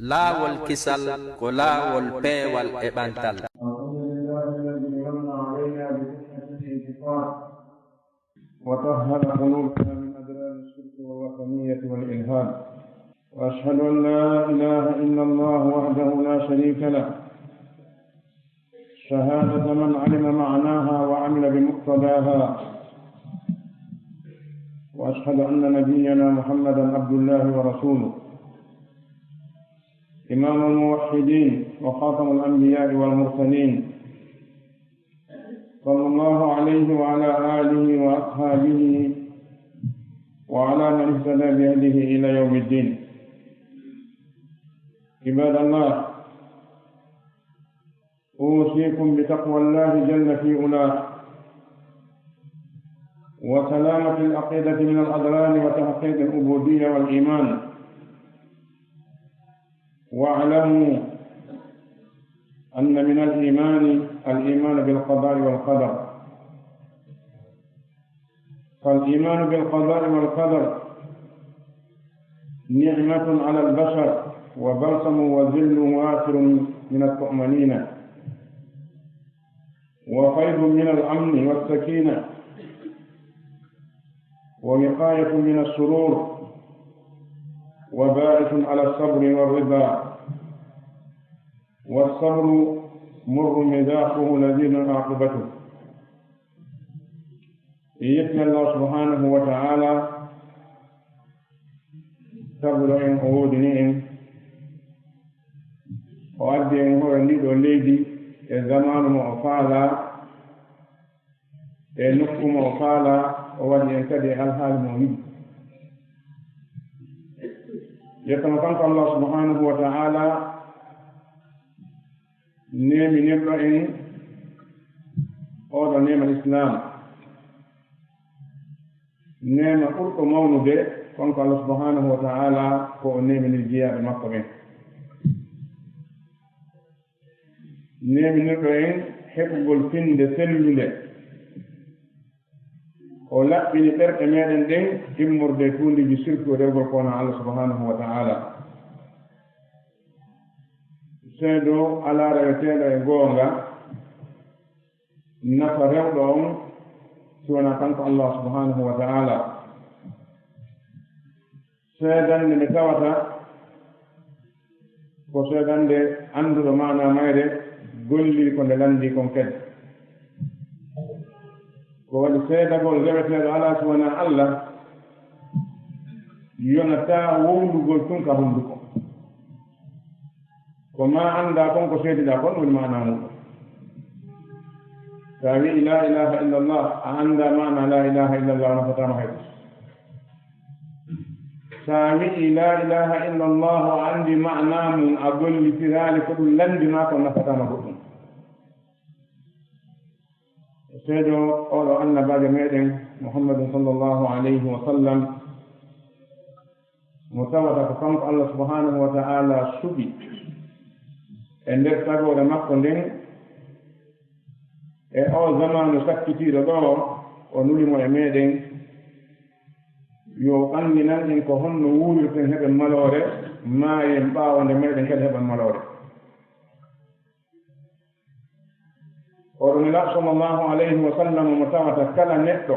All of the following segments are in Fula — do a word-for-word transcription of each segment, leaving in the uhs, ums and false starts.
Laawol kisal ko laawol peewal e ɓantal. الحمد لله الذي من علينا بنعمة الاعتقاد وطهر قلوبنا من أدران الشرك والوثنية والإلحاد. وأشهد أن لا إله إلا الله وحده لا شريك له، شهادة من علم معناها وعمل بمقتضاها. وأشهد أن نبينا محمدا عبد الله ورسوله، إمام الموحدين وخاتم الأنبياء والمرسلين، صلى الله عليه وعلى آله وأصحابه وعلى من اهتدى بهديه إلى يوم الدين. عباد الله، أوصيكم بتقوى الله جل في علاه وسلامة العقيدة من الأضرار وتحقيق العبودية والإيمان. واعلموا أن من الإيمان الإيمان بالقضاء والقدر. فالإيمان بالقضاء والقدر نعمة على البشر وبلسم وظل وافر من الطمأنينة، وفيض من الأمن والسكينة، ووقاية من الشرور، وباعث على الصبر والرضا، والصبر مر مذاقه لذيذ عاقبته. En yetti Allah subhanahu wa ta'ala, taguɗo en, o woodini en, o addi en hoore ndii ɗoo leydi e zamaanu mo o faalaa, e nokku mo o faalaa, o waɗi en kadi e alhaali mo o yiɗi. Yettama kanko Allah subhanahu wa ta'ala, neeminirɗo en ooɗo neema Islaam. Neema ɓurɗo mawnude, kanko Allah subhanahu wa ta'ala, ko o neeminiri jiyaaɓe makko ɓen. Neeminirɗo en heɓugol finde sellunde, o laɓɓini ɓerɗe meɗen ɗen immorde e tuundiiji sirku e rewgol ko wonaa Allah subhanahu wa ta'ala. Seedo alaa reweteeɗo e goonga nafa rewɗo on si wonaa kanko Allah subhanahu wa ta'ala. Seedande nde tawata ko seedande annduɗo maanaa mayre, golliri ko nde lanndii kon kadi. Ko waɗi seedagol reweteeɗo alaa si wonaa Allah, yonataa wowlugol tun ka hunnduko. Ko maa anndaa kon, ko seediɗaa kon woni maanaa muuɗum. So a wi'i laa ilaaha illallah, a anndaa maanaa laa ilaaha illallah, a nafataa ma hay gooto. So a wi'i laa ilaaha illallah, a anndii maanaa mun, a gollitiraali ko ɗum lanndii maa kon, nafataa ma goɗɗum. Seedo ooɗo annabaajo meɗen Muhammadun sallallahu alayhi wa sallam, mo tawata ko kanko Allah subhanahu wa ta'ala suɓi e nder tagoore makko nden, e oo zamaanu sakkitiiɗo ɗoo, o nuli mo e meɗen, yo o anndinan en ko honno wuurirten heɓen maloore, maayen ɓaawo nde meɗen kadi heɓan maloore. Oɗo Nelaaɗo sallallahu alayhi wa sallam mo tawata kala neɗɗo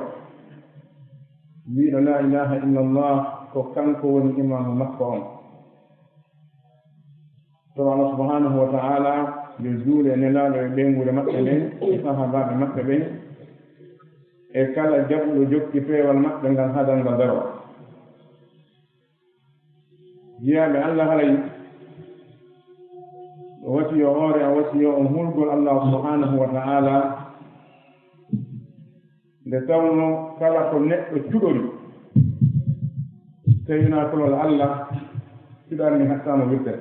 wi'ɗo laa ilaaha illallah, ko kanko woni imaamu makko on. To Allah subhanahu wa ta'ala yo juule e Nelaaɗo e ɓeynguure maɓɓe nden, e sahaabaaɓe maɓɓe ɓen, e kala jaɓuɗo jokki peewal maɓɓe ngal haa darngal daroo. Jiyaaɓe Allah, haray o wasiyo hoore, o wasiyo on hulgol Allah subhanahu wa ta'ala, nde tawno kala ko neɗɗo cuɗori, tawi wonaa kulol Allah, cuɗaani hattaama wirde.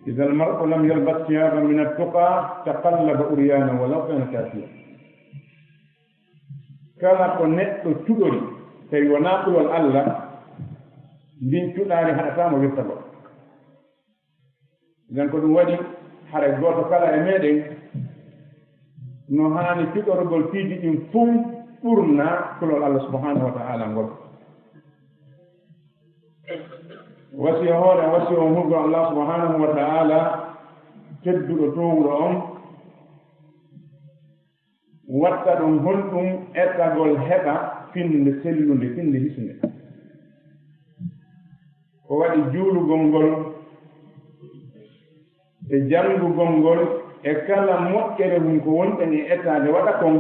إذا المرء لم يلبس ثيابا من التقى تقلب عريانا ولو كان كاسيا. Kala ko neɗɗo cuɗori, tawi wonaa kulol Allah, ndin cuɗaari haɗataa mo wirtagol. Nden ko ɗum waɗi, haray gooto kala e meɗen no haani cuɗorgol piiji ɗin fow ɓurna kulol Allah subhanahu wa ta'ala ngol. Wasiya hoore, wasiya on hulgo Allah subhanahu wa ta'ala, tedduɗo toowuɗo on, watta ɗum honɗum etagol heɓa finnde sellunde, finnde hisunde. Ko waɗi juulugol ngol e janngugol ngol e kala moƴƴere hun ko wonɗen e etaade waɗa kon,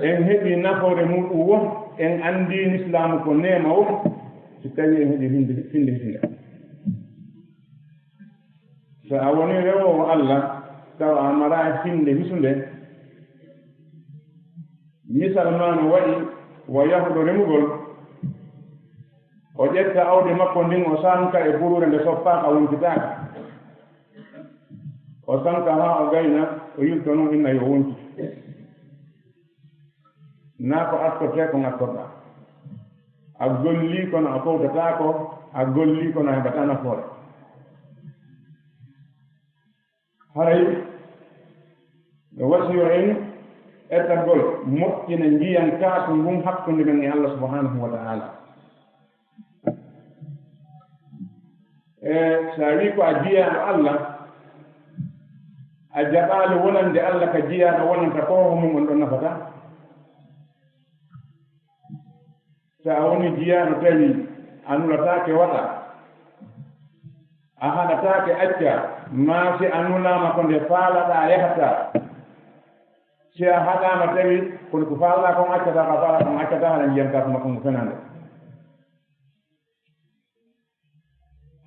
en heɓi nafoore muɗum wo, en anndi Islaamu ko neema wo, si tawi en heɓi finnde, finnde hisunde. So a woni rewoowo Allah, tawa a maraa finnde hisunde, misal maa no wa'i wa yahuɗo remugol, o ƴetta awdi makko ndin, o sanka e buruure nde soppaaka, wonkitaaka. O sanka haa o gayna, o yilto non inna yo wonki. Naa ko artortee ko ngartorɗaa. A gollii kono a fowtataako, a gollii kono a heɓataa nafoore. Haray no wasiyo en etagol moƴƴina njiyan kaasu ngun hakkunde men e Allah subhanahu wa ta'ala. E, so a wii ko a jiyaaɗo Allah, a jaɓaali wonande Allah ka jiyaaɗo wonanta ko hoho mum on ɗon nafata. So a woni jiyaaɗo tawi a nulataake waɗa, a haɗataake acca, maa si a nulaama ko nde faalaɗaa yahata. Si a haɗaama tawi ko ko faalaɗaa kon accata, ka faalaɗaa kon accata, haɗa njiyan kaasu makko ngu fenaande.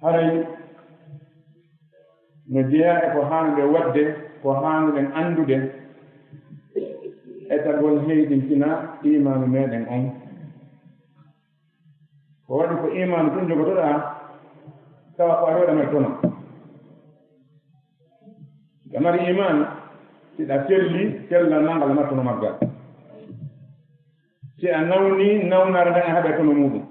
Haray no jeyaa e ko haanuɗen waɗde, ko haanuɗen anndude, etagol heyɗintina iimaanu meɗen on. Ko waɗi ko iimaanu tun jogotoɗaa, tawa ko a rewɗa mari tono. Aɗa mari iimaanu, si ɗa selli, sellal maa ngal martuno maggal. Si a nawni, nawnare nden a heɓay tono muuɗum.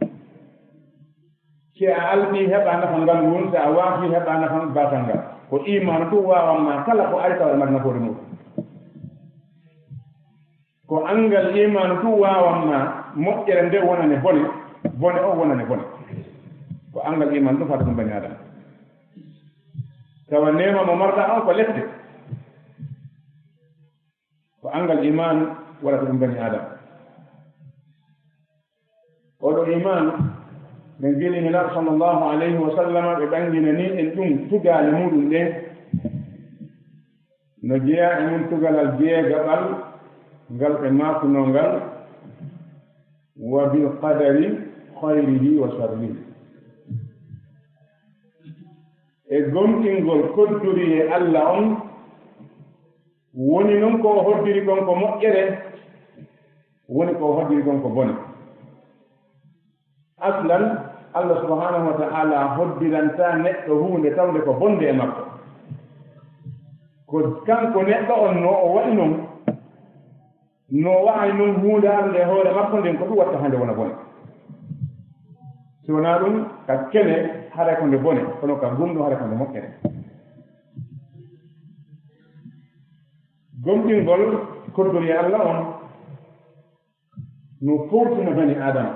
Si a alɗi, heɓa nafal ngal ngun, si a waafi, heɓa nafal batal ngal. Ko iimaanu tun waawan ma kala ko ari tawa e mari nafoore muuɗum. Ko anngal iimaanu tun waawan ma moƴƴere nde wonane bone, bone o wonane bone. Ko anngal iimaanu tun fata ɗum bani Aadama. Tawa neema mo marɗa on ko lepte. Ko anngal iimaanu waɗata ɗum bani Aadama. Oɗo iimaanu, ɓe geli Nelaaɗo sallallahu alayhi wa sallam, ɓe ɓanginanii en ɗum tugaale muuɗum ɗen. No jeyaa e mun tugalal jeegaɓal ngal ɓe maakunoo ngal, wa bil qadari khayrihi wa sharrihi. E gomɗingol koddoriyee Alla on, woni non ko o hoddiri kon ko moƴƴere, woni ko o hoddiri kon ko bone. Aslan, Allah subhanahu wa ta'ala hoddirantaa neɗɗo huunde tawde ko bonde e makko. Ko kanko neɗɗo on no o wa'i non, no o wa'ay non huunde arde e hoore makko nden ko ɗum watta hande wona bone. Si wonaa ɗum, ka kene haray ko nde bone, kono ka gunndoo haray ko nde moƴƴere. Gomɗingol koddoriyee Allah on, no fowtina bani Aadama,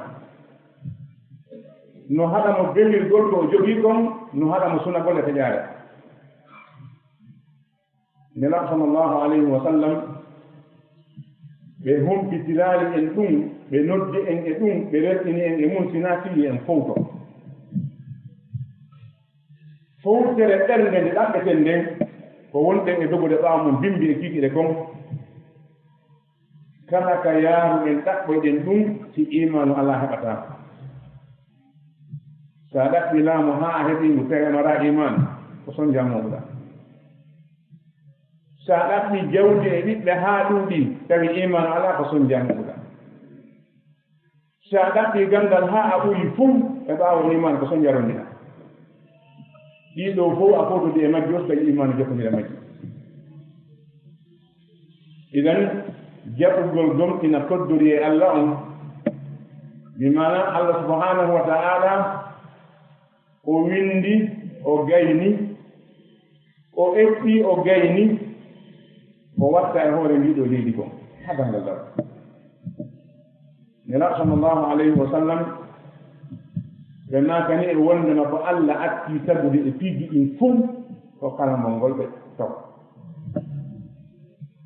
no haɗa mo belirgol ko o jogii kon, no haɗa mo sunagol e feƴaare. Nelaaɗo sallallahu alayhi wa sallam, ɓe humpitiraali en ɗum, ɓe noddi en e ɗum, ɓe rerɗini en e mum, sinaa fii en fowto. Fowtere ɓernde nde ɗaɓɓeten nden, ko wonɗen e dogude ɓaawo mum bimbi e kiikiɗe kon. Kala ka yaaruɗen ɗaɓɓoyɗen ɗum, si iimaanu alaa heɓataa. So a ɗaɓɓi laamu haa a heɓii ngu, tawi a maraa iimaanu, ko sonjaa mooɓuɗaa. So a ɗaɓɓi jawdi e ɓiɓɓe haa ɗuuɗi, tawi iimaanu alaa, ko sonjaa mooɓuɗaa. Si a ɗaɓɓii ganndal haa a ɓuri fuu, e ɓaawo iimaan ko so njarondiraa. Ɗii ɗoo fof a fotodi e majji, so tawi iimaan jokkondira e majji. Idan, jaɓugol gomɗina koddoriyee Alla on, bi maana Alla subhanahu wa ta'ala, o winndi, o gayni, o eɓɓi, o gayni, o watta e hoore ndii ɗoo leydi kon. Haa danngal daro. Nelaaɗo sallallahu alayhi wa sallam, Ɓe maakani e wondema ko Alla acci tagude e piiji ɗin fof, ko karambol ngol ɓe taw.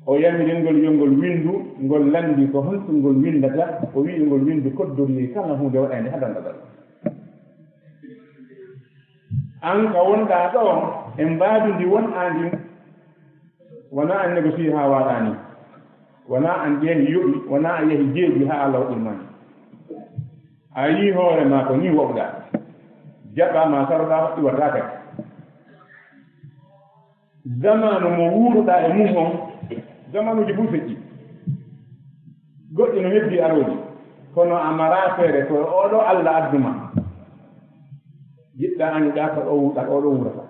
O yamiri ngol yo ngol winndu, ngol lanndi ko honɗum ngol winndata, o wi'i ngol winndu koddoriyee kala huunde waɗaande hadanɗo ɗon. An ka wonɗaa ɗoo, e mbaadi ndi wonɗaa ndin, wonaa an négocier haa waaɗaa nii, wonaa an ƴeehi yoɓi, wonaa a yehi jeeji haa Alla waɗir maa nii. A yii hoore maa ko nii waɗuɗaa, jaɓaa maa saloɗaa iwataa kadi. Zamaanu mo wuuruɗaa e mum on, zamaanuuji fof feƴƴi. Goɗɗi no heddii arooji, kono a maraa feere ko e oo ɗoo Alla addu maa. Jiɗɗaa añuɗaa ko ɗoo wuurɗaa, ko oo ɗoo wuurata.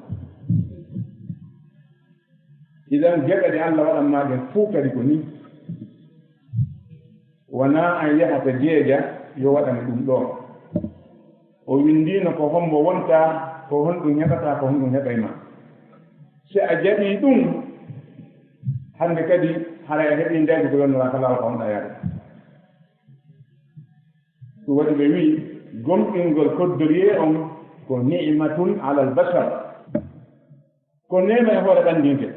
Idan geɗe ɗe Alla waɗan maa ɗen fof kadi ko nii. Wonaa an yahata jeeja yo waɗane ɗum ɗoo. O winndiino ko hombo wontaa, ko honɗum heɓataa, ko honɗum heɓay maa. Si a jaɓii ɗum, hannde kadi haray a heɓii ndaygu ko yonnoraa ka laawol ka wonɗaa yaade. Ɗum waɗi ɓe wi'i, gomɗingol koddoriyee on ko ni'matun alal bashar. Ko neema e hoore ɓanndinke.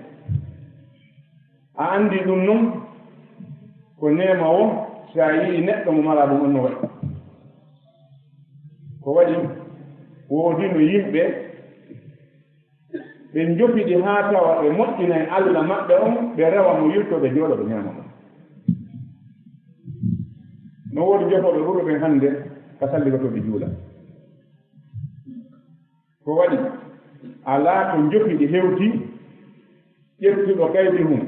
A anndi ɗum nun, ko neema o, si a yi'i neɗɗo mo maraa ɗum, on no waɗi. Ko waɗi, woodino yimɓe, ɓe njopiɗi haa tawa ɓe moƴƴinay Alla maɓɓe on, ɓe rewa mo yiltoo, ɓe jooɗoo, ɓe ñaama mo. No woodi jofooɓe ɓurɓe ɓen hannde ka salligotooɓe juula. Ko waɗi, alaa ko njopiɗi hewti, ƴettuɗo kaydi hun,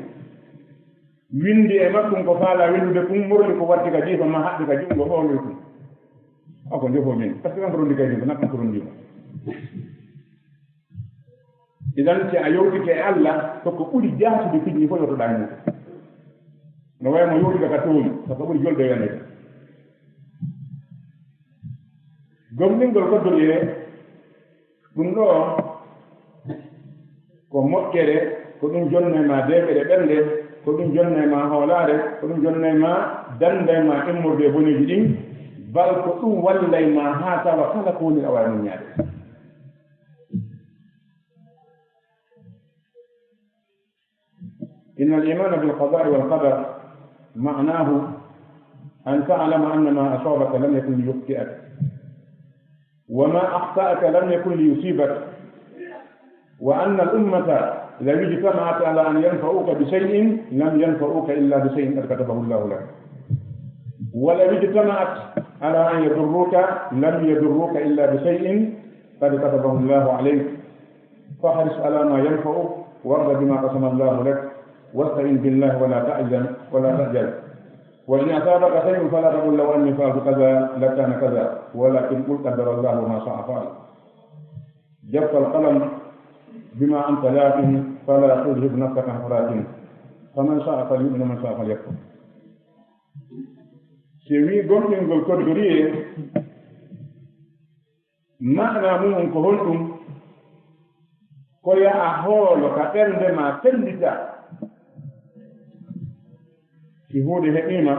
winndi e makkun ko faalaa winndude kun, morli ko watti ka jiifa maa haɓɓi ka junngo, hoolii kun. A ko njofoo min, par ce que kanko rondi kaydi ko, na kanko rondi mo. Idan, si a yewtike e Alla, ko ko ɓuri jaasude piiji ɗi fof yewtoɗaa e mum. No wayi mo yewtude ka tooñi, ko ko ɓuri jolde yonede. Gomɗingol koddoriyee, ɗum ɗoo ko moƴƴere, ko ɗum jonnay ma deeƴere ɓernde, ko ɗum jonnay ma hoolaare, ko ɗum jonnay ma, danday ma immorde e boneeji ɗin, bal ko ɗum wallay ma haa tawa kala ko woni a waawi muññaade. إن الإيمان بالقضاء والقدر معناه أن تعلم أن ما أصابك لم يكن ليخطئك، وما أخطأك لم يكن ليصيبك، وأن الأمة لو اجتمعت على أن ينفعوك بشيء لم ينفعوك إلا بشيء قد كتبه الله لك، ولو اجتمعت على أن يضروك لم يضروك إلا بشيء قد كتبه الله عليك، فاحرص على ما ينفعك وارض بما قسم الله لك واستعن بالله ولا تعجل، ولا تعجل. وإن أصابك شيء فلا تقل لو أني فعلت كذا لكان كذا، ولكن قل قدر الله وما شاء فعل. جف القلم بما أنت لاقن، فلا ترهق نفسك حسرات، فمن شاء فليؤمن ومن شاء فليكفر. Si wii gomɗingol koddoriyee, maanaa mum on ko honɗum? Ko yo a hoolo ka ɓernde maa, fellita. Si huunde heɓii ma,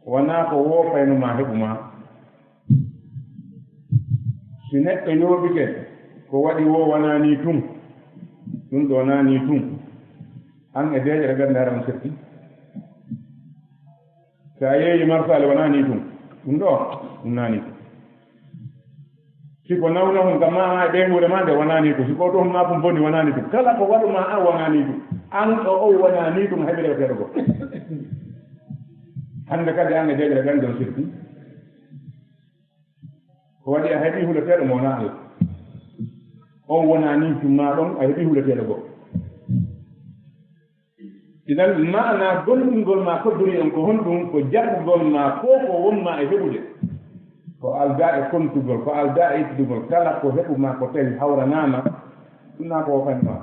wonaa ko woopayno maa heɓu ma. Si neɗɗo yooɓike, ko waɗi woo wonaa nii tun, ɗum ɗoo naa nii tun, an e deeƴere ɓernde hara on serti. Si a yeeyi marsaali wonaa nii tun, ɗum ɗoo, ɗum naa nii tun. Si ko nawnahun ka maa e ɓeynguure maa nde wonaa nii tun, si ko ɗohun maa kun boni wonaa nii tun, kala ko waɗu maa an wonaa nii tun, an ɗo on wonaa nii tun, a heɓi reweteeɗo goo. Hannde kadi an e deeƴere ɓernde on sirti. Ko waɗi a heɓii huleteeɗo mo wonaa Alla. On wonaa nii tun maa ɗon, a heɓii huleteeɗo goo. Idan, maanaa gomɗingol maa koddoriyee on ko honɗum? Ko jaɓugol maa ko ko won maa e heɓude. Ko aldaa e kontugol, ko aldaa e ittugol, kala ko heɓu maa ko tawi hawranaa ma, ɗum naa ko woopayno maa.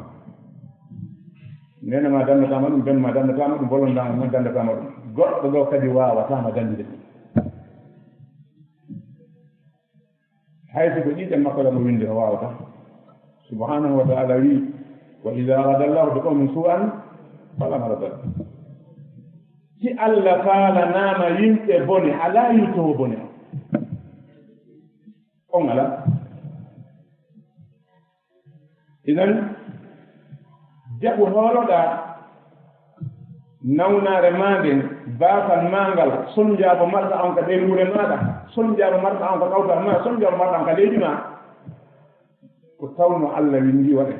Neene maa danndataa ma ɗum, ben maa danndataa ma ɗum, bolondaa ma danndataa ma ɗum. Goɗɗo ɗoo kadi waawataa ma danndude ɗum. Hay so ko ƴiiƴam makko la mo winndi, o waawataa. Subhaanahu wa ta'ala wii, "Wa idha arada Allahu bi qawmin su'an fala maradda lahu." Si Alla faalanaama yimɓe bone, alaa yiltoowo bone on. On alaa. Idan, jaɓu hooloɗaa nawnaare maa nden, baafal maa ngal, sonjaabo marɗaa on ka ɓeynguure maaɗa, sonjaabo marɗaa on ka kawtal maa, sonjaabo marɗaa on ka leydi maa. Ko tawno Allah winndi waɗe.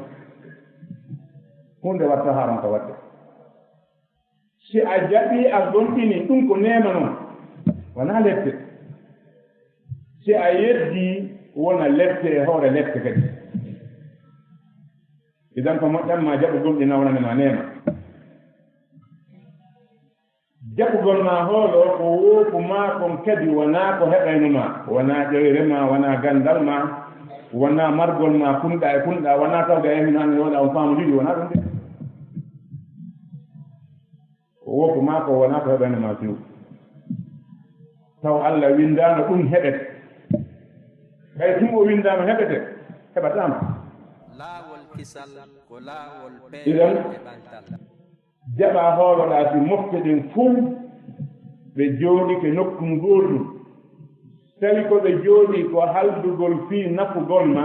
Huunde watta haram ka waɗde. Si a jaɓi, a gomɗini, ɗum ko neema non, wonaa lepte. Si a yeddi, wona lepte e hoore lepte kadi. Idan ko moƴƴan ma jaɓu gomɗina wonande ma neema. Jaɓugol ma hoolo ko woopu ma kon kadi wonaa ko heɓayno ma, wonaa ƴoyre ma, wonaa ganndal ma, wonaa margol ma kunɗa e kunɗa, wonaa tawde a yahino an e wonaa on faamu juuɗi, wonaa ɗum de. Ko woopu ma ko wonaa ko heɓayno ma few. Taw Allah winndaano ɗum heɓete. Kay ɗum o winndaano heɓete, heɓataama. Laawol kisal ko laawol peewal Idan, e ɓantal. Jaɓa hooloɗaa si mofte ɗen fow ɓe jooɗike nokku gootu. Tawi ko ɓe jooɗi ko haldugol fii nafugol ma.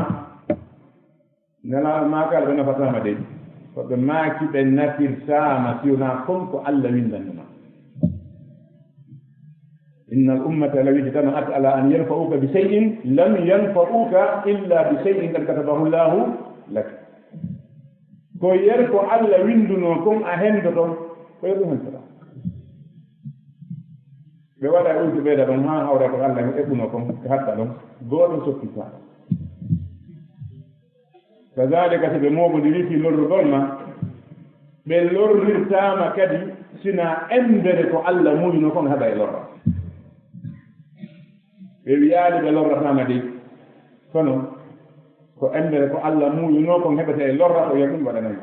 Nelaaɗo maakaali ɓe nafataama de. Ko ɓe maaki ɓe nafirtaama si wonaa kon ko Allah winndanno ma. إن الأمة لو اجتمعت على أن ينفعوك بشيء لم ينفعوك إلا بشيء قد كتبه الله لك. Ko yer ko Allah winndunoo kon a henndoto, ko yer ɗum henndoto. Ɓe waɗa e ulde ɓeyda ɗon haa hawra ko Allah eɓɓunoo kon, ɓe hatta ɗon, gooto sokkitaa. Kazaalika, si ɓe mooɓondirii fii lorrugol ma, ɓe lorrirtaama kadi, sinaa emmbere ko Alla muuyunoo kon heɓa e lorra. Ɓe wiyaali ɓe lorrataama dey, kono ko emmbere ko Alla muuyunoo kon heɓete e lorra, ko yo ɗum waɗanay.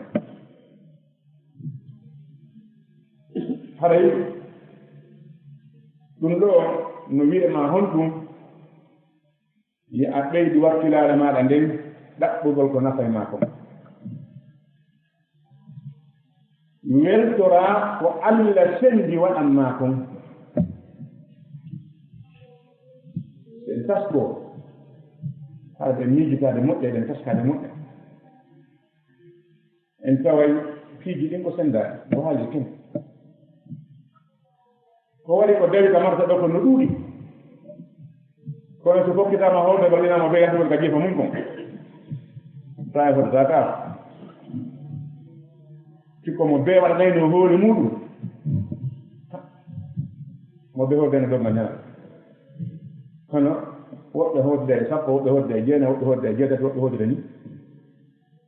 Haray ɗum ɗoo no wi'e maa honɗum? Yo a ɓeydu wakkilaare maaɗa nden ɗaɓɓugol ko nafay maa kon. Weltoraa ko Alla senndi waɗan maa kon. En taskoo haɗa ɓe miijitaade moƴƴa, eɗen taskaade moƴƴa. En taway piiji ɗin ko senndaani, ko haali kin. Ko waɗi ko dawi ka marsa ɗo ko no ɗuuɗi. Kono so fokkitaama hoore, ballinaama bee yahdude ka jeefa mum kon. Tawi fotata ka. Sikko mo bee waɗanayno hoore muuɗum. Mo bee hoore no ɗon ma ñaama. Kono woɓɓe hootida e sappo, woɓɓe hootida e jeenayi, woɓɓe hootida e jeetati, woɓɓe hootida ni.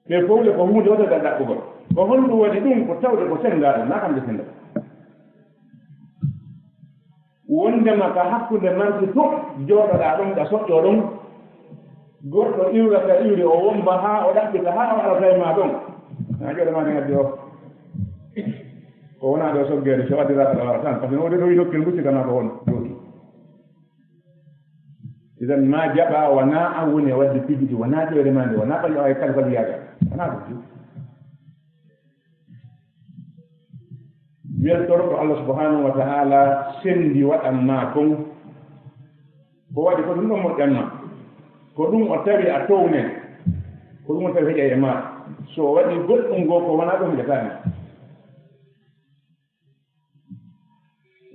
Ɓe fow le ko huunde wotere ɗaɓɓugol. Ko honɗum waɗi ɗum? Ko tawde ko senndaaɗo, na kamɓe senndata. Wondema ka hakkunde marsi to jooɗoɗaa ɗon, ka soƴƴoo ɗon, goɗɗo iwra ka iwri, o womba haa o ɗaɓɓita, haa o arata e maa ɗon. Na jooɗo maa ɗen addi o. Ko wonaa ɗo soggeede, so addiraa ka ɗo wara tan. Parce que no o de to wi nokkel ngu sika maa ko won jooɗi. Idan, ma jaɓa, wonaa an woni e waɗde piiji ɗi, wonaa ƴoyre maa nde, wonaa ɓaɗi awa e kalfal yaaga, wonaa ɗum ɗum. Weltor ko Allah subhanahu wa ta'ala senndi waɗan maa kon. Ko waɗi ko ɗum ɗon moƴƴan maa. Ko ɗum o tawi a towne. Ko ɗum o tawi heƴa e maa. So o waɗi goɗɗum goo ko wonaa ɗum heƴataa ma.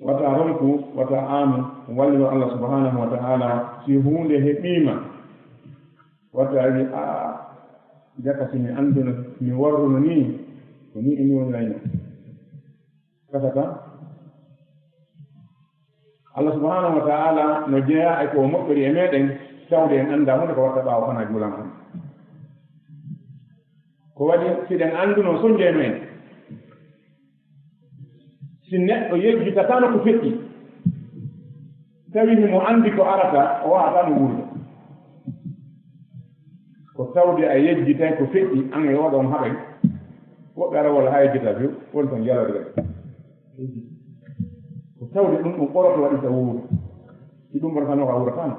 Wata ronku, wata aamu, walliro Allah subhanahu wa ta'ala, si huunde heɓiima. Wata a wi, "Aa, jaka si mi annduno, mi warruno nii, ko nii e nii wonirayno." Kasata, Allah subhanahu wa ta'ala no jeyaa e ko o moƴƴori e meɗen, tawde en anndaa huunde ko watta ɓaawo fanaa juulan on. Ko waɗi, siɗen annduno, sonjeyno en. Si neɗɗo yejjitataano ko feƴƴi, tawi himo anndi ko arata, o waawataa mo wuurde. Ko tawde a yejjitay ko feƴƴi, an e oɗo on haɓay. Woɓɓe ara walla haa yejjita few, woni ton yalorde. Ko tawde ɗum ɗum ɓoroto waɗi ka wuuro. Si ɗum ɓorotanoo ka wuurataano.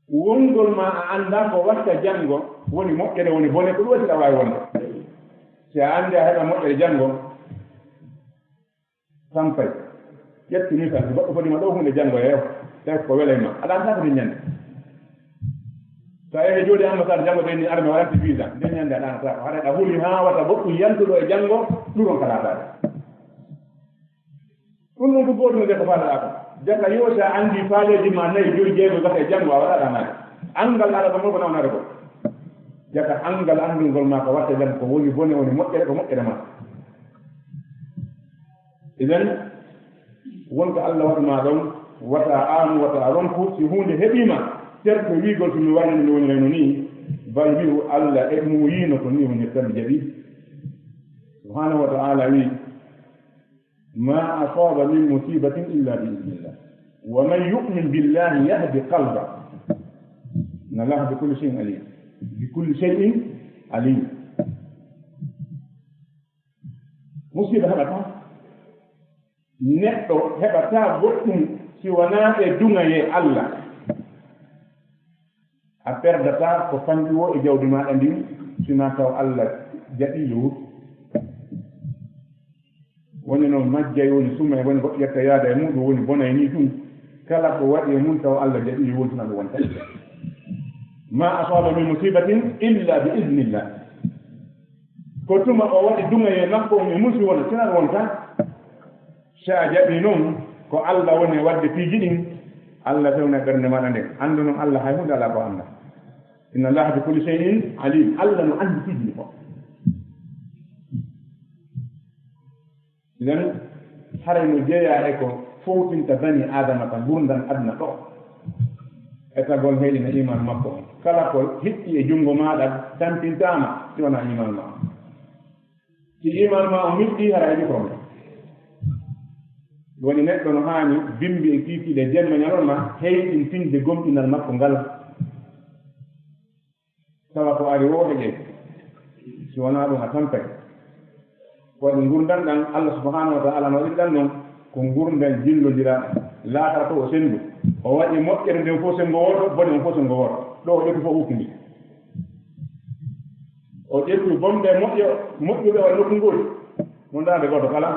Wongol ma a anndaa ko watta janngo woni moƴƴere, woni bone, ko ɗum waɗi aɗa waawi wonde. Si a anndi a heɓa moƴƴere janngo, tampay. Ƴettu misal, si goɗɗo fodii ma ɗo huunde janngo, yeeso, tawi ko welay ma. Aɗa anndaa ko ɗum ñande. So a yehi jooɗi ambassade janngo ɓe ni arme waɗante visa, nden ñande a ɗaanataako. Haɗa ɗa huli haa wata goɗɗum yantuɗo e janngo, ɗum on ka laataade. Ɗum ɗum ko goɗɗum de ko faalaɗaa ko. Jaka yo sa anndi faaleeji ma nayi, joyi, jeego, gasa e janngo a waɗa ɗaanaade. Anngal aɗa ɗon ko nawnaade ko. Jaka anngal anndungol ma ko watte janngo ko woni bone woni moƴƴere ko moƴƴere ma. Idan, wonko Allah waɗu ma ɗon, wata aanu, wata ronku, si huunde heɓii ma, terto wiigol so mi waɗani mi woni no nii, bal wi'u Allah e muuyiino ko nii woni tan jaɓi. Subhaanahu wa ta'ala wi'i, ما أصاب من مصيبة إلا بإذن الله ومن يؤمن بالله يهد قلبه إن الله بكل شيء عليم بكل شيء عليم. Musiba heɓataa neɗɗo, heɓataa goɗɗum si wanaa e duŋayee Allah. A perdataa ko fanɗi woo e jawdi maaɗa ndin, sinaa taw Allah jaɓii yo wurtu. Woni noon majjay, woni sumay, woni goɗɗo ƴetta yaada e muuɗum, woni bonay nii tun. Kala ko waɗi e mun taw Allah jaɓii yo wontu, na ɗum wonta. ما أصاب من مصيبة إلا بإذن الله. Ko tuma o waɗi duŋayee makko on e mun si wona, sinaa ɗum wonta. Si a jaɓii noon ko Allah woni e waɗde piiji ɗin, Allah fewna ɓernde maaɗa nden. Anndu noon Allah hay huunde alaa ko anndaa. إن الله بكل شيء عليم. Allah no anndi piiji ɗin fof. Nden haray no jeyaa e ko fowtinta bani Aadama ka ngurndan aduna ɗoo. Etagol heyɗina iman makko on. Kala ko hitti e junngo maaɗa tampintaama si wonaa iman ma on. Si iman ma on mitti, hara heɓi problème. Woni neɗɗo no haani bimbi e kiikiiɗe jemma ñalorma heyɗintinde gomɗinal makko ngal. Tawa ko ari woo heƴey. Si wonaa ɗum a tampay. Ko waɗi ngurndan ɗan Allah subhanahu wa ta'ala no waɗiri ɗan non, ko ngurndan jillondiraa. Laakara to o senndu. O waɗi moƴƴere nden fof senngo wooto, bone on fof senngo wooto. Ɗo o ƴetti fof ukkindi. O ƴetti bonɓe moƴƴo, moƴƴuɓe on nokku ngooti. Mo ndaade gooto kala.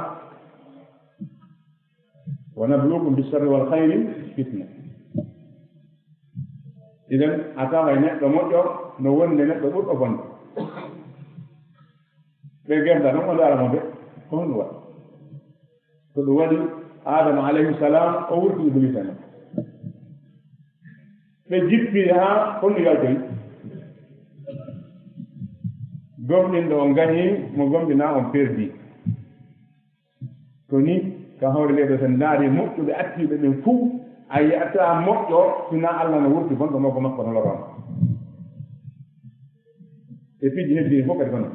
Wa nabluukum bi sharri wal khayri fitna. Idan, a taway neɗɗo moƴƴo no wondi neɗɗo ɓurɗo bonde. Ɓe gerda non o ndaara mo de, ko honɗum waɗi? Ko ɗum waɗi Adama alayhi salam, o wurti Iblisa non. Ɓe jippi haa honɗum yaltoyi? Gomɗinɗo on gañi, mo gomɗinaa on perdi. Ko ni, ka hoore leyɗe, so en ndaari moƴƴuɓe attiiɓe ɓen fuu, a yi'ataa moƴƴo, sinaa Allah no wurti bonɗo makko, makko no loroo. E piiji heddiiɗi fof kadi ko non.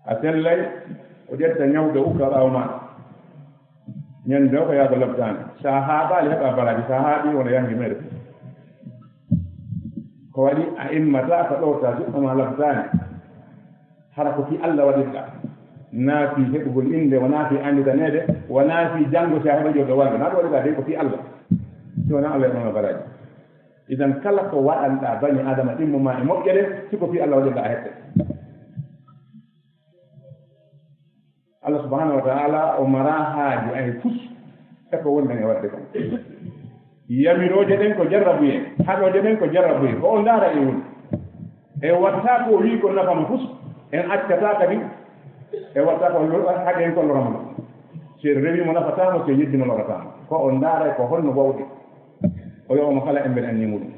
A sellay, o ƴetta ñawɓe ukka ɓaawo maaɗa. Ñande o ko yaago labtaani. So a haaɓaali, heɓa baraaji. So a haaɓii, wona yaŋde meere. Ko waɗi a immataa, ko ɗowtaa, siɗɗo ma labtaani. Hara ko fii Allah waɗirɗaa. Naa fii heɓugol innde, wonaa fii annditaneede, wonaa fii janngo si a heɓa jooɗo walde. Naa ɗum waɗirɗaa de, ko fii Allah. Si wonaa Allah heɓanoo baraaji. Idan kala ko waɗanɗaa bani Adama ɗimmo ma e moƴƴere, si ko fii Allah waɗirɗaa a heɓte. Allah subhanahu wa ta'ala o maraa haaju hay fus e ko wonɗen e waɗde kon. Yamirooje ɗen ko jarrabuyee, haɗooje ɗen ko jarrabuyee, ko o ndaara e woni. E watta ko o wi'i ko nafa mo fus, en accata kadi, e watta ko lo-, haɗi en ko lorama mo. Si en rewi mo nafataa mo, si en yeddi mo lorataa mo. Ko o ndaara ko honno wawde. O yowa mo kala e mbele anni muɗum.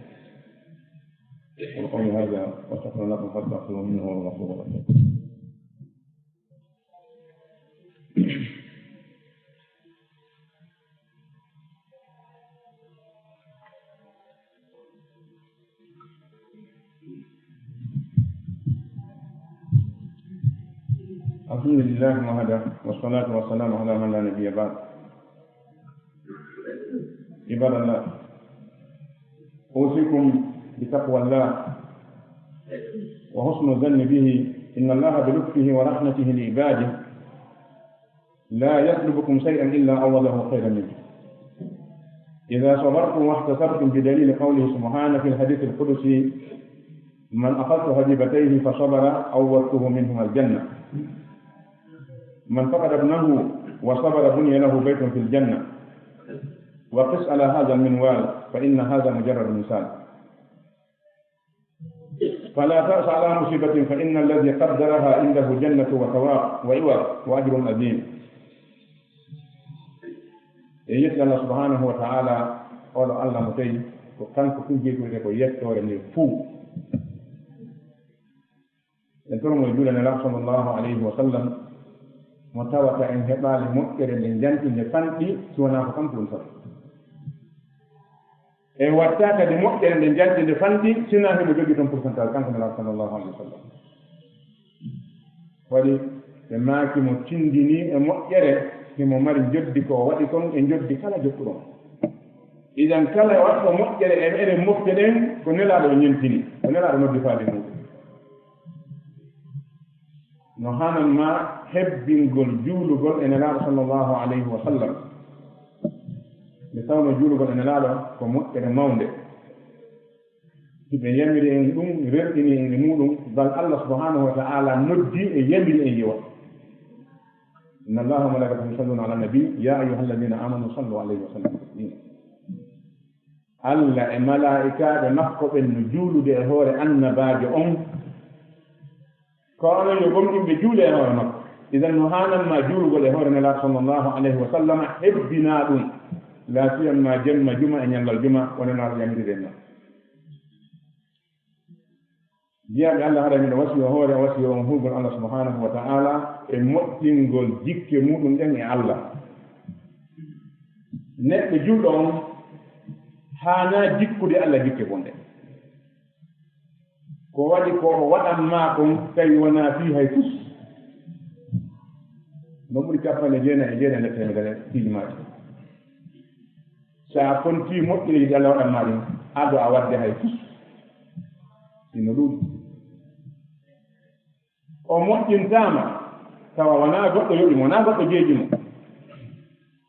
أقول قولي هذا وأستغفر الله لكم فاستغفروه إنه هو الغفور الرحيم. الحمد لله وحده والصلاة والسلام على من لا نبي بعد. عباد الله، أوصيكم بتقوى الله وحسن الظن به، إن الله بلطفه ورحمته لعباده لا يطلبكم شيئا إلا عوضه خيرا منه. إذا صبرتم واحتسبتم بدليل قوله سبحانه في الحديث القدسي: من أخذت حبيبتيه فصبر عوضته منهما الجنة. من فقد ابنه وصبر بني له بيت في الجنة. وقس على هذا المنوال، فإن هذا مجرد مثال. فلا تأس على مصيبة فإن الذي قدرها عنده جنة وثواب وعوض وأجر عظيم. E yetti Allah subhanahu wa ta'ala, oɗo Allah mo tawi ko kanko tun jeytude ko yettoore nde fuu. En toro mo e juula Nelaaɗo sallallahu alayhi wa sallam, mo tawata en heɓaali moƴƴere nde njanɗi nde fanɗi, si wonaa ko kanko woni sabu. En waɗtaa kadi moƴƴere nde njanɗi nde fanɗi, sinaa himo jogii toon pourcentage, kanko Nelaaɗo sallallahu alayhi wa sallam. Waɗi ɓe maaki mo tindini e moƴƴere, himo mari njoddi ko o waɗi kon e njoddi kala jokkuɗo mo. Idan kala waɗɗo moƴƴere e meɗen mofte ɗen, ko Nelaaɗo o ñentini, ko Nelaaɗo noddi faade muuɗum. No haanan ma hebbingol juulugol e Nelaaɗo sallallahu alayhi wa sallam. Nde tawnoo juulugol e Nelaaɗo ko moƴƴere mawnde. Hiɓe yamiri en ɗum, rerɗini en e muuɗum, bal Allah subhanahu wa ta'ala noddi e yamiri en yo waɗ. Inna Allaha wa malaikatahu yusalluna ala nabi, ya ayyuha alladhina amanu sallu alayhi wa sallimu taslima. Allah e malaa'ikaaɓe makko ɓen no juulude e hoore annabaajo on. Ko onon yo gomɗinɓe juule e hoore makko. Idan no haanan ma juulugol e hoore Nelaaɗo sallallahu alayhi wa sallam, hebbinaa ɗum. Laatiyan ma jemma juma e ñallal juma, wonanaa ko yamiriri en non. Jiyaaɓe Allah, haray miɗo wasiyo hoore, wasiyo on hulgol Allah subhanahu wa ta'ala e moƴƴingol jikke muɗum ɗen e Allah. Neɗɗo julɗo on haanaa jikkude Allah jikke bonɗe. Ko waɗi ko o waɗan maa kon, tawi wonaa fii hay fus. No ɓuri capanɗe jeenayi e jeenayi nder teemedere piiji maaji. So a fontii moƴƴude ɗi Allah waɗan maa ɗin, ado a waɗde hay fus. Ino ɗuuɗi. O moƴƴintaama, tawa wonaa goɗɗo yoɓi mo, wonaa goɗɗo jeeji mo.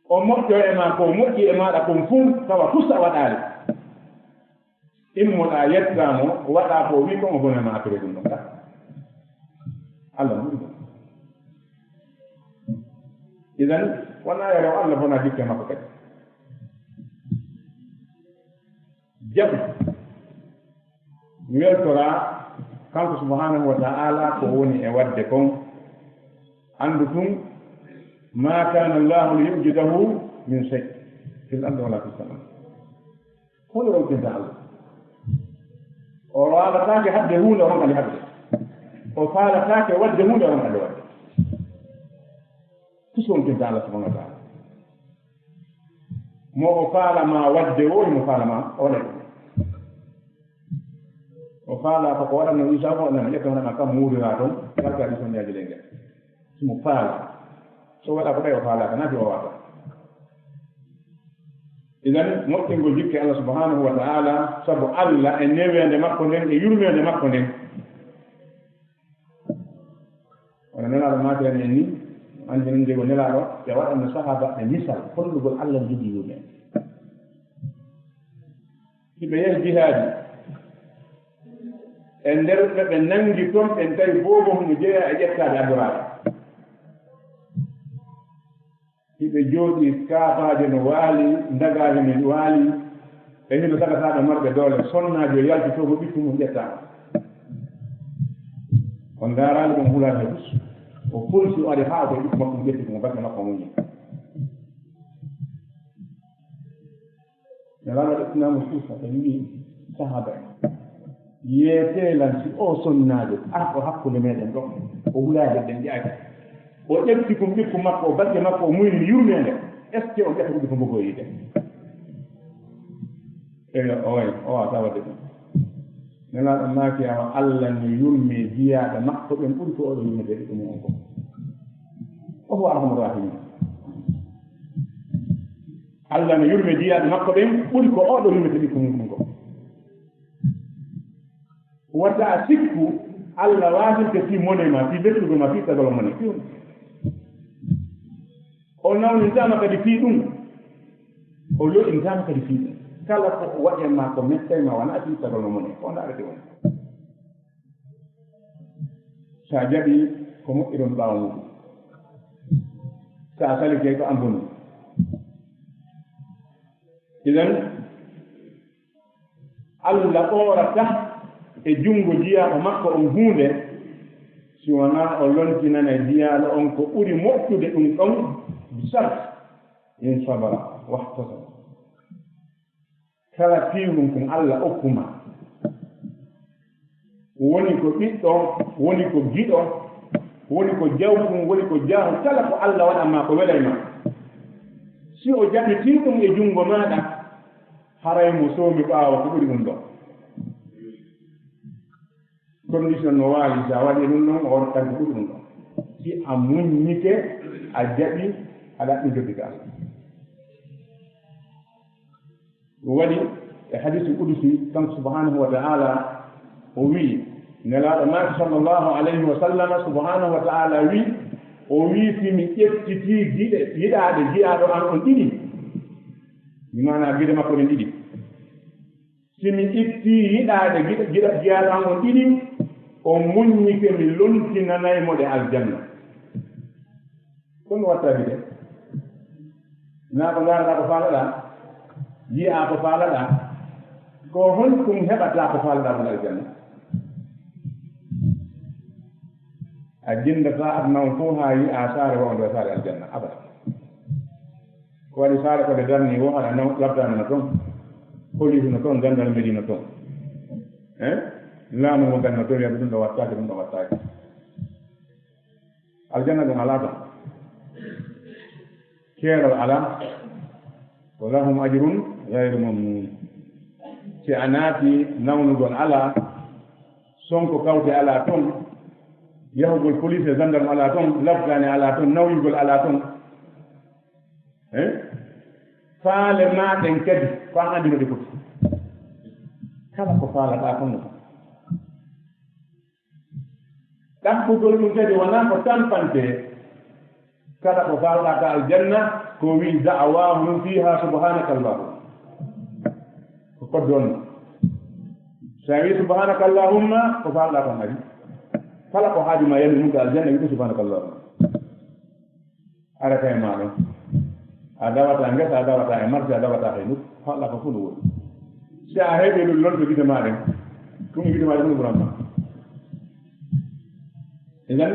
O moƴƴo e maa, ko moƴƴi e maaɗa kon fuu, tawa fus a waɗaali. Immoɗaa yettaa mo, waɗaa ko o wii kon, o bone ma après ɗum ɗon ka. Allah mo ɗum. Idan, wonaa yaro Allah bona jikke makko kadi. Jaɓu. Weltoraa kanko subhanahu wa ta'ala ko woni e waɗde kon. Anndu tun, ma kana Allahu li yu'jizahu min shay fil ardi wala fis sama. Huunde ronkinta Allah. O waalataake haɗde huunde o ronka nde haɗde. O faalataake waɗde huunde o ronka nde waɗde. Fus ronkinta Allah subhanahu wa ta'ala. Mo o faala ma waɗde woo, mo faala ma o waɗay ɗum. O faala ko ko waɗanno Isa ko waɗanno, ƴetta wona kam muurira toon, garta ɗi sonnaaji ley ngel. Mo faala. So waɗa ko ɓay o faalaaka, naati o waɗa. Idan, moƴƴingol jikke Allah subhanahu wa ta'ala, sabu Allah e neweende makko nden, e yurmeende makko nden. Wona Nelaaɗo maaki en ni, anndi min nde ko Nelaaɗo, ɓe waɗanno sahaaba ɓe misal, hollugol Allah jogii yurmeende. Hiɓe yahi jihaadi, e nder ɓe ɓe nanngi toon, ɓen tawi boobo hino jeyaa e ƴettaaɓe adoraaɓe. Hiɓe jooɗii, kaafaaje no waali, ndagaaje no waali, e hino sagataaɓe marɓe doole, sonnaajo yalti to ko ɓiɗɗo mum ƴettaa. O ndaaraali ɗum hulaani e bus. O polsi, o ari haa ko ɓiɗɗo makko ƴetti ko mo batte makko muñi. Nelaaɗo ƴettinaama suusa, ɓe wi'i sahaaba en, "Yeetee lan si oo sonnaajo arɗo hakkunde meɗen ɗo, o hulaade ɗen ƴaaki. O ƴetti kum ɓikku makko, o batte makko, o muyni yurmeende. Est-ce que on ƴetta ko ɓikku mbogo yiide?" Eyo, oy, o waawata waɗde ɗum. Nelaaɗo maaki, awa Allah no yurmee jiyaaɓe makko ɓen ɓuri ko oɗo yurmete ɓiɗɗo mum on ko. O huwa arhamur rahimin. Allah no yurmee jiyaaɓe makko ɓen ɓuri ko oɗo yurmete ɓiɗɗo mum on ko. Wata a sikku Allah waasinte fii mone ma, fii lettugol ma, fii ittagol mone. Fii ɗum. O nawnintaama kadi fii ɗum. O lo'intaama kadi fii ɗum. Kala ko waɗen ma ko mettay ma, wona fii ittagol ma mone. Ko ndaarete woni. Sa jaɓi ko moƴƴi ɗon ɓaawo muɗum. Sa salike ko an bonni. Idan, Allah ɓoorata e junngo jiyaaɗo makko on huunde, si wonaa o lontinanay jiyaaɗo on ko ɓuri moƴƴude ɗum ɗon, bi sart, in sabara wahtasaba. Kala piiwɗum ɗum Alla okku ma, woni ko ɓiɗɗo, woni ko giɗo, woni ko jawɗum, woni ko jaahu, kala ko Alla waɗan ma ko welay ma. Si o jaɓitii ɗum e junngo maaɗa, haray mo soomi ɓaawo ko ɓuri ɗum ɗon. Condition no waawi, si a waɗii ɗum ɗon, o rokkan ko ɓuri ɗum ɗon. Si a muññike, a jaɓi, a ɗaɓɓi joddi ka Alla. Ɗum waɗi e hadiisu qudusi, kanko subhanahu wa ta'ala o wi'i, Nelaaɗo maaki sallallahu alayhi wa sallam, subhanahu wa ta'ala wi'i, o wi'i, "Si mi ƴettitii giɗe, yiɗaaɗe jiyaaɗo an on ɗiɗi," mi maana gide makko ɗen ɗiɗi, "si mi ittii yiɗaaɗe giɗa, giɗa, jiyaaɗo an on ɗiɗi, o muññike, mi lontinanay mo ɗe aljanna." Ko ɗum watta gite. Naa ko ndaaraɗaa ko faalaɗaa, yi'aa ko faalaɗaa, ko honɗum heɓataa ko faalaɗaa ko aljanna? A jinndataa aduna on fof haa yi'aa saare wonde saare aljanna, abada. Ko waɗi saare ko nde darni wo haɗa naw, labtaani no toon, police no toon, gendarmerie no toon. Eh? Laamu mo ganno toon, wiya ɗum ɗo wattaake, ɗum ɗo wattaake. Aljanna ɗum alaa toon. Keerol alaa. Wa lahum ajrun ghayru mamnun. Si a naati, nawnugol alaa, sonko kawte alaa toon, yahugol police e gendarme alaa toon, labtaani alaa toon, nawyugol alaa toon. Eh? Faale maa ɗen kadi, ko an anndi no ɗe poti. Kala ko faalaɗaa kon no. Ɗaɓɓugol ɗum kadi wonaa ko tampante. Kala ko faalaɗaa ka aljanna, ko wi'i da'waahum fiihaa subhaanakallahumma. Ko koddu on. So a wi'i subhaanakallahumma, ko faalaɗaa kon ari. Kala ko haaju maa yani mum ka aljanna, wi'i ɗum subhaanakallahumma. Ara kay maa ɗon. A dawataa ngesa, a dawataa e marché, a dawataa hay nokku. Faalaɗaa ko fof no woni. Si a heɓii ɗum lonto gite maa ɗen, ɗum gite maa ɗen ɗum ɓuran ma. Idan,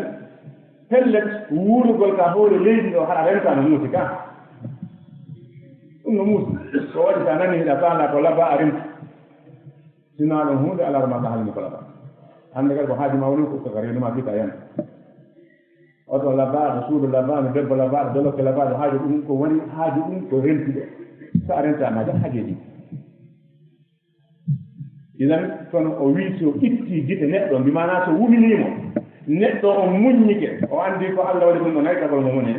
pellet, wuurugol ka hoore leydi ɗo, haɗa renta no muusi ka. Ɗum no muusi. Ko waɗi si a nanii hiɗa faala ko labaa a renta. Si naa ɗum huunde alaa ma ka halmi ko labaa. Hannde kadi ko haaju maa woni ko ka reenu maa fii ka yanta. Oto labaaɗo, suudu labaaɗo, debbo labaaɗo, dolokke labaaɗo, haaju ɗum ko woni, haaju ɗum ko rentude. So a rentaama, jan haajeeji. Idan, kono o wi'i, so itti gite neɗɗo, bi maanaa so wuminii mo, neɗɗo on muññike, o anndi ko Alla waɗi ɗum, o naytagol mo mone,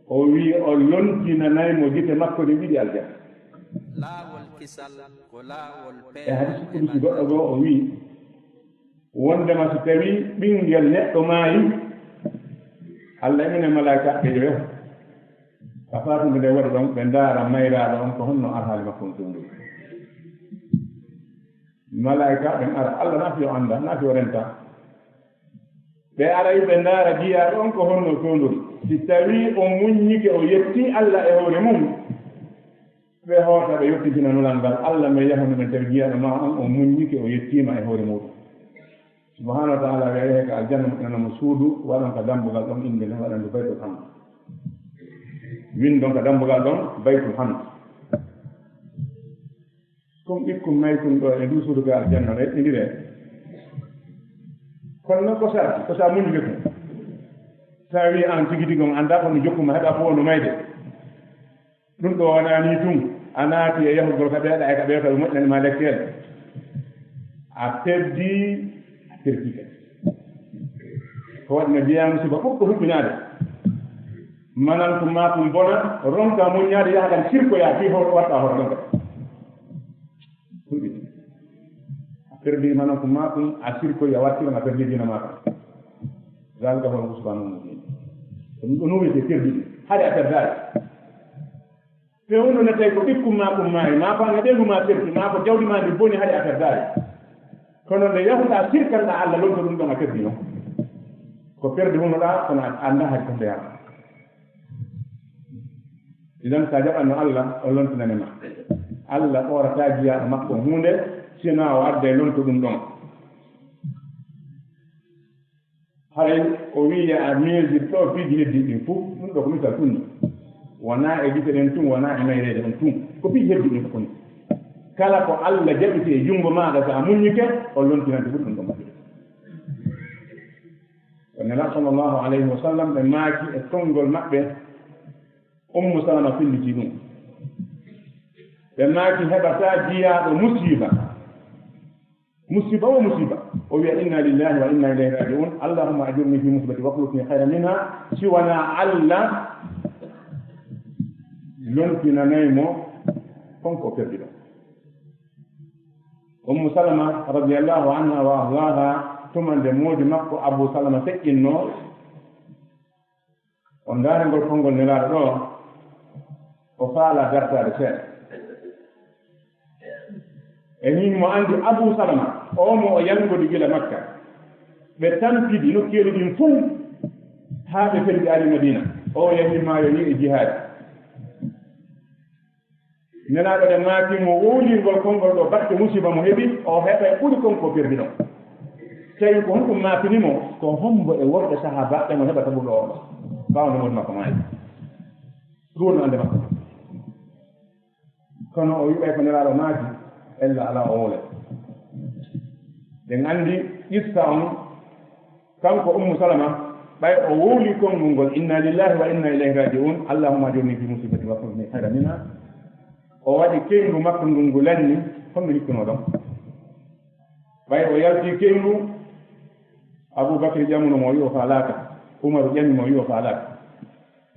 o wi'i o lontinanay mo gite makko ɗe ɗiɗi aljanna. Laawol kisal ko laawol e hadiisi kudusi goɗɗo goo, o wi'i, wondema so tawii ɓinngel neɗɗo maayi, Alla enen e malaa'ikaaɓe ɓe ƴeewa ka faatunde nde waɗi ɗon, ɓe ndaara mayraaɗo on ko honno alhaali makko on fewndori. Malaa'ikaaɓe ɓen ara, Alla na fii o annda, na fii o renta. Ɓe aray ɓe ndaara jiyaaɗo on ko honno fewndori. Si tawii o muññike, o yettii Alla e hoore mum, ɓe hoota, ɓe yottintina nulal ngal, Alla, mi yahunoo, mi tawi jiyaaɗo maa on, o muññike, o yettiima e hoore muuɗum. Subhaanahu wa ta'aalaa wi'a, yahee ka aljanna, moƴƴinanee mo suudu, waɗon ka dambugal ɗon innde nden, waɗon ndu Baytul Hamd. Winndon ka dambugal ɗon Baytul Hamd. Kon ɓikkun maykun ɗoo e nduu suudu ka aljanna, ɓeyɗindiree. Kono non ko sarti, ko si a muññike kon. Si a wi'i aan tigi tigi on anndaa ko mi jokku ma, heɓa ko wonu mayde. Ɗum ɗoo wonaa nii tun, a naati e yahugol ka ɓeeɗa e ka ɓeeɗa, ɓe moƴƴani ma lekkeel. A perdii, a perdii kadi. Ko waɗi no jeyaa musiba ɓurɗo huɓɓinaade. Manan ko maa ɗum bona, ronka muññaade, yaha kan sirkoyaa fii hoto waɗɗaa hoto ɗon kadi. Hulɓini. A perdii manan ko maa ɗum, a sirkoyi, a wattiro, a perdii diina maa kan. Zaalika huwal khusraanul mubiin. Ko ɗum ɗon wiyetee perdii. Hari a perdaali. Fewndo ne tawi ko ɓikkun maa ɗum maayi, maa ko an e ɓeyngu maa perdi, maa ko jawdi maa ndi boni, hari a perdaali. Kono nde yahuɗaa sirkanɗaa Alla, lonto ɗum ɗon, a perdi non. Ko perdi wonnoɗaa, kono a anndaa hari ko nde yaha. Idan, si a jaɓanno Alla, o lontinane ma. Alla ɓoorataa jiyaaɗo makko huunde, sinaa o adda e lonto ɗum ɗon. Haray o wiya a miiji ɗo piiji heddi ɗin fof, ɗum ɗo ko misal tun ni. Wonaa e gite ɗen tun, wonaa e mayreeje on tun. Ko piiji heddi ɗin fof ni. Kala ko Allah jaɓiti e junngo maaɗa, so a muññike, o lontinante ɓuri ɗum ɗon moƴƴude. Ko Nelaaɗo sallallahu alayhi wa sallam ɓe maaki e konngol maɓɓe, Ummu Salama filliti ɗum. Ɓe maaki heɓataa jiyaaɗo musiiba. Musiiba o musiiba. O wiya, "Inna lillahi wa inna ilayhi raji'un. Allahumma ajurni fi musibati wa akhlif li khayran minha." Si wonaa Allah lontinanay mo kon ko perdi ɗon. Ummu Salama radiyallahu anha wa ardaha, tuma nde moodi makko Abu Salama feƴƴinnoo, o ndaari ngol konngol Nelaaɗo ɗo, o faala dartaade seeɗa. E min mo anndi Abu Salama, o mo o yanngodi gila Makka. Ɓe tampidi nokkeeli ɗin fof haa ɓe fenti ari Madina. O yahi maayo ni e jihaadi. Nelaaɗo ɓe maaki mo wowlingol konngol ɗo batte musiba mo heɓi, o heɓa e ɓuri kon ko perdi ɗon. Tawi ko honɗum maakini mo? Ko hombo e worɓe sahaabaaɓe mo heɓata ɓurɗo o? Ɓaawo nde moodi makko maayi. Ɗum woni annde makko. Kono o wi'ay ko Nelaaɗo maaki, ella alaa o wowlay. Ɗen anndi qissa on, kanko Ummu Salama, ɓay o wowli konngol ngol, "Inna lillahi wa inna ilayhi raji'un, Allahumma ajurni fi musibati wa akhlif li khayran minha." O waɗi keyngu makko ngun ngu lanni, honno jikkunoo ɗon? Ɓay o yalti keyngu, Abu Bakri ƴamuno mo, o wi'i o faalaaka. Umaru ƴami mo, o wi'i o faalaaka.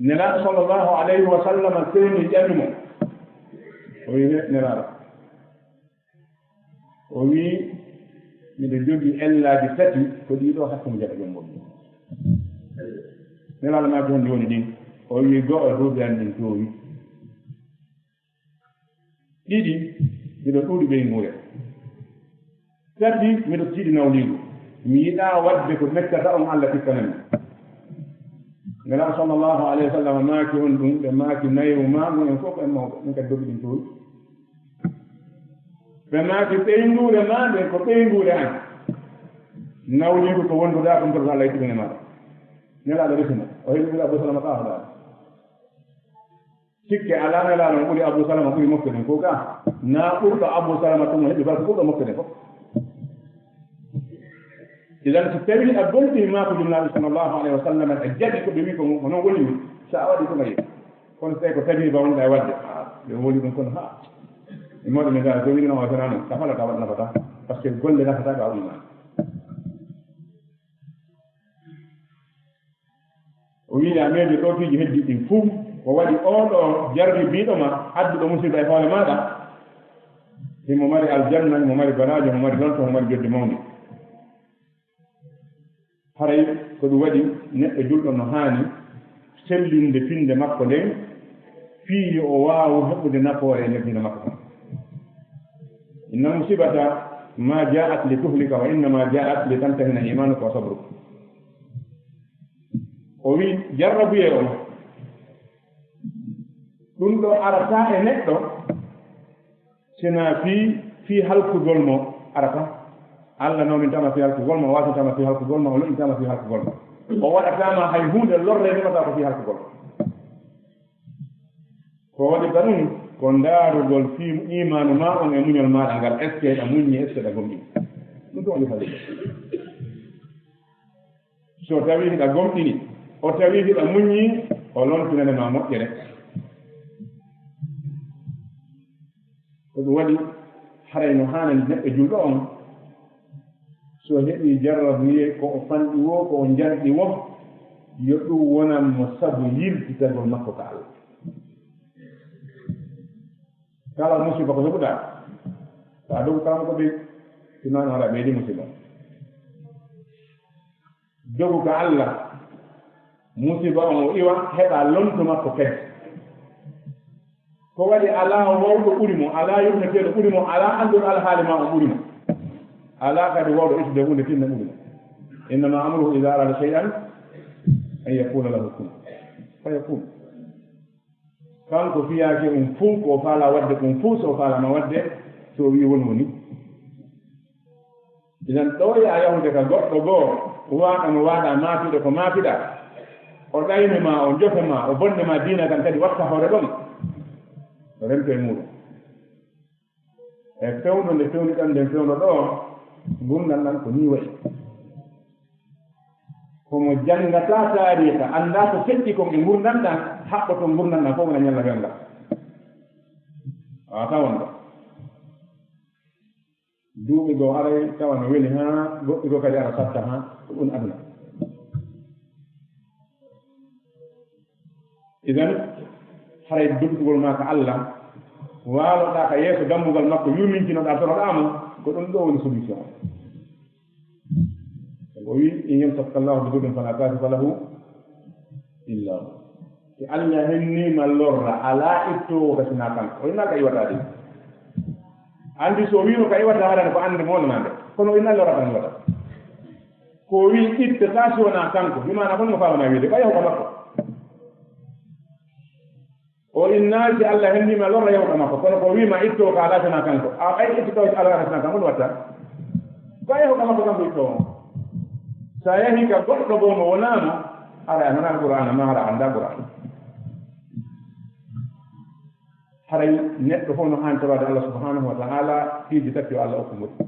Nelaaɗo sallallahu alayhi wa sallam seyni ƴami mo. O wi'i, "He, Nelaaɗo." O wi'i, "Miɗo jogii ellaaji tati, ko ɗii ɗoo hakke mo jaɓa joom mum." Nelaaɗo maaki, "Honɗi woni ɗin?" O wi'i, "Go'o, duuɓi an ɗin toowi. Ɗiɗi, miɗo ɗuuɗi ɓeynguure. Tati, miɗo tiiɗi nawliigu. Mi yiɗaa waɗde ko mettata on, Allah tikkanan mi." Nelaaɗo sallallahu alayhi wa sallam maaki on ɗum, ɓe maaki, "Nayo maa ngon en fof ko en mawɓe, min kadi dogi ɗin toowi." Ɓe maaki, "Ɓeynguure maa nden ko ɓeynguure an. Nawliigu ko wonduɗaa ko ntorɗaa Allah e tigi e maaɗa." Nelaaɗo resi mo. O heɓi ɓuri Abu Salama ka hoɗaade. Sikke alaa, Nelaaɗo no ɓuri Abu Salama, ɓuri mofte ɗen fof ka. Na ɓurɗo Abu Salama tun o heɓi barke ɓurɗo mofte ɗen fof. Idan, so tawii a gomɗini maa ko Nulaaɗo sallallahu alayhi wa sallam, a jaɓi ko ɓe wi'i ko, ko noon woni ni, so a waɗi ko ngayi. Kono so tawii ko tajriba wonɗaa e waɗde, ɓe wowli ɗum kono, haa. E mawɗo men ngaa, so wiino o tana noon, ka fala ka waɗa nafata, parce que golle nafata ka umma. O wi'i, a meeɗi ɗo piiji heddi ɗin fuu, ko waɗi oo ɗoo jarribiiɗo ma, adduɗo musiba e hoore maaɗa, himo mari aljanna, himo mari baraaji, himo mari lonto, himo mari jodde mawnde. Haray ko ɗum waɗi neɗɗo julɗo no haani sellinde finnde makko nden, fii yo o waawu heɓude nafoore e nder diina makko kon. Inna musibata ma ja'at li tuhlika wa innama ja'at li tamtahina imanuka wa sabruka. O wi jarrabuyee on, ɗum ɗo arata e neɗɗo, sina fii, fii halkugol mo arata. Allah nawmintama fii halkugol mo, o waasintama fii halkugol mo, o lo'intama fii halkugol mo. O waɗatama hay huunde lorre, nemata ko fii halkugol mo. Ko waɗi ka ɗum, ko ndaarugol fii imaanu ma on e muñol maaɗa ngal, est-ce que ɗa muññi, est-ce que ɗa gomɗini? Ɗum ɗo woni fayda. So tawii hiɗa gomɗini, o tawii hiɗa muññi, o lontinane ma moƴƴere. Ko ɗum waɗi, haray no haanani neɗɗo julɗo on, so heɓii jarrabuyee ko o fanɗi woo, ko o njanɗi woo, yo ɗum wonan mo sabu yiltitagol makko ka Allah. Kala musiba ko heɓuɗaa, so a dogu kala mo ko ɓey, si noon haɗa ɓeydi musiba. Dogu ka Allah, musiba on o iwa, heɓa lonto makko kadi. Ko waɗi alaa wawɗo ɓuri mo, alaa yurmeteeɗo ɓuri mo, alaa annduɗo alhaali ma on ɓuri mo. Alaa kadi wawɗo ittude huunde tinna ɓuri mo. Innama amruhu iza arada shay'an an yaqula lahu kun fayakun. Kanko fiyaake um fuu, ko o faalaa waɗde ɗum fuu, so o faalaama waɗde, so o wi'i won woni. Idan ɗo e a yahude ka goɗɗo goo, Waaɗa mo waaɗa, maafiɗo ko maafiɗa, o ɗayni ma, o jofe ma, o bonne ma diina kan kadi watta hoore ɗon, o rento e muuɗum. E fewndo nde fewndo ɗan, nden fewndo ɗo, ngurndan ɗan ko nii wayi. Komo janngata taariika, annda ko feƴƴi kon e ngurndan ɗan, haɓɓoto ngurndan ɗan fof wona ñalla welngal. A tawan ɗo. Duuɓi goo haray tawa no weli haa goɗɗi goo kadi ara satta haa ko ɗum aduna. Idan, haray dogitugol maa ka Allah, waaloɗaa ka yeeso dambugal makko, yurmintinoɗaa, toroɗaa mo, ko ɗum ɗoo woni solution. O wi, "In yamsaska Allahu bi durrin fala kashifa lahu illa hu." Si Allah henniima lorra, alaa ittoowo ka sinaa kanko. O innaa ka iwata de. Anndi so wiino ka iwata haɗan ko annde mo wonanaande. Kono o innaa lorra kan iwata. Ko o wi ittata si wonaa kanko. Bi maana kono mo faa wonaa wiide. Ka yahu ka makko. O innaali si Allah henniima lorra yahu ka makko. Kono ko o wiima ittoo ka alaa sinaa kanko. A ay ittotoo si alaa sinaa kanko, no watta? Ko yahu ka makko kanko ittoo on. Sa yahi ka goɗɗo goo mo wonaano, haray a nanaa Qur'aana, maa haray a anndaa Qur'aana. Haray neɗɗo fof no haani tororaade Allah subhanahu wa ta'ala, piiji tati yo Allah okku mo ɗi.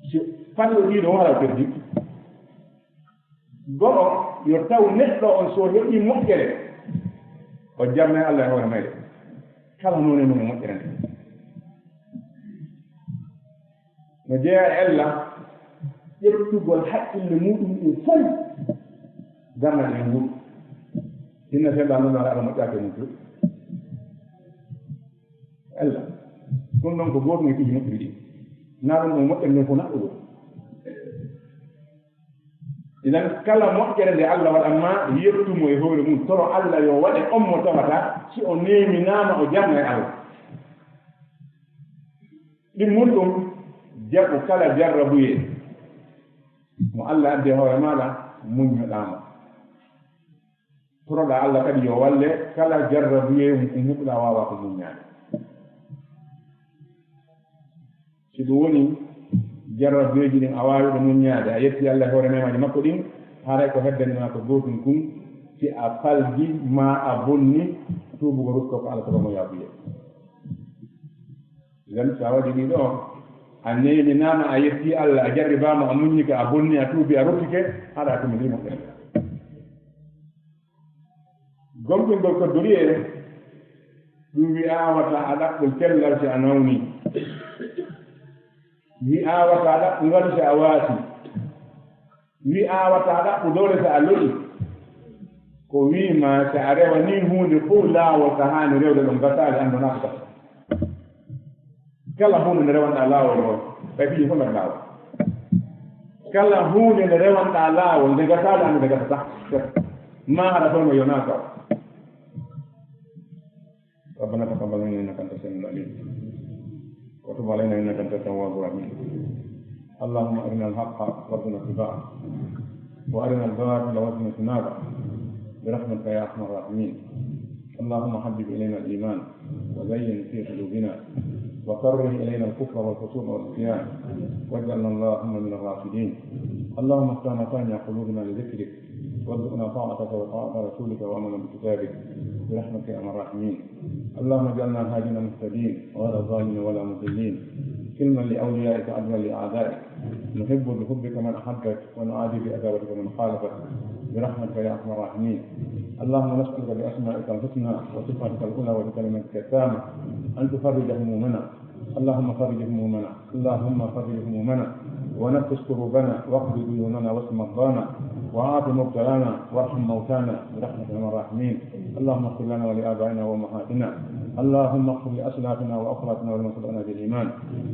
Si fallo ɗiɗo o haray o perdii. Go'o, yo taw neɗɗo on so heɓii moƴƴere, o jarnay Allah e hoore mayre. Kala noone noone moƴƴere nde. No jeyaa e ella ƴettugol haqqille muuɗum ɗum fof, darnade e nguurɗi. Hinna seeɗa noon, ala, ala moƴƴaaka e mum few. Ella. Ɗum ɗon ko gootum e piiji moƴƴuɗi ɗi. Naa ɗum ɗon moƴƴere nden fof naɗɗugol. Idan, kala moƴƴere nde Allah waɗan ma, yettu mo e hoore mum, toro Allah yo waɗe on mo tawata, si o neeminaama, o jarna e Allah. Ɗimmun ɗum, jaɓu kala jarrabuyee mo Allah addi e hoore maaɗa, muññoɗaa mo. Toroɗaa Allah kadi yo walle, kala jarrabuyee mo huɓɗaa waawaa ko muññaade. Si ɗum woni jarrabuyeeji ɗin a waawi ɗo muññaade, a yetti Allah e hoore neemaaji makko ɗin, haray ko heddani ma ko gootum kun, si a falji maa a bonni, tuubugol rutto ko Allah tawa mo yaafuyee. Idan, so a waɗii ɗii ɗoo, a neeminaama, a yettii Allah, a jarribaama, a muññike, a bonni, a tuubi, a ruttike, haɗa a tumi ɗii moƴƴere. Gomɗingol ko duriyee, ɗum wi'aa wata a ɗaɓɓu cellal si a nawnii. Wi'aa wata a ɗaɓɓu ngalu si a waasii. Wi'aa wata a ɗaɓɓu doole si a lo'ii. Ko wi'maa si a rewanii huunde fof laawol ka haani rewde ɗon, gasaali, anndanaa ko gasa. Kala huunde nde rewanɗaa laawol ngol, ɓay piiji fof mbaɗa laawol. Kala huunde nde rewanɗaa laawol, nde gasaali, anndu nde gasata. Maa haɗa fof no yonaa taw. ربنا تقبل منا إنك أنت السميع العليم وتب علينا إنك أنت التواب الرحيم. اللهم أرنا الحق وارزقنا اتباعه وأرنا الباطل وارزقنا اجتنابه برحمتك يا أرحم الراحمين. اللهم حبب إلينا الإيمان وزينه في قلوبنا وكره إلينا الكفر والفسوق والعصيان واجعلنا اللهم من الراشدين. اللهم افتح مسامع قلوبنا لذكرك وارزقنا طاعتك وطاعة رسولك وعملا بكتابك برحمتك يا أرحم الراحمين. اللهم اجعلنا هادين مهتدين غير ضالين ولا مضلين، سلما لأوليائك عدوا لأعدائك، نحب بحبك من أحبك ونعادي بعداوتك من خالفك برحمتك يا أرحم الراحمين. اللهم نسألك بأسمائك الحسنى وصفاتك العلى وبكلمتك التامة أن تفرج همومنا. اللهم فرج همومنا. اللهم فرج همومنا ونفس كروبنا واقض ديوننا واشف مرضانا وعاف مبتلانا وارحم موتانا برحمتك يا ارحم الراحمين. اللهم اغفر لنا ولابائنا وامهاتنا. اللهم اغفر لاسلافنا واخلافنا ولمن سبقنا بالايمان.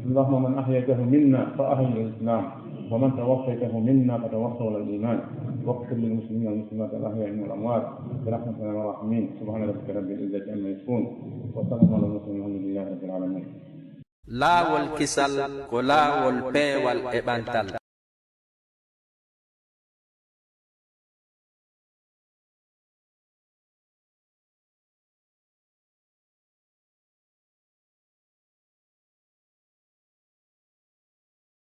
اللهم من احييته منا فاحيه على الاسلام ومن توفيته منا فتوفه على الايمان. واغفر للمسلمين والمسلمات الاحياء منهم والاموات برحمتك يا ارحم الراحمين. سبحان ربك رب العزه عما يصفون وسلام على المرسلين والحمد لله رب العالمين. Laawol kisal ko laawol peewal e ɓantal.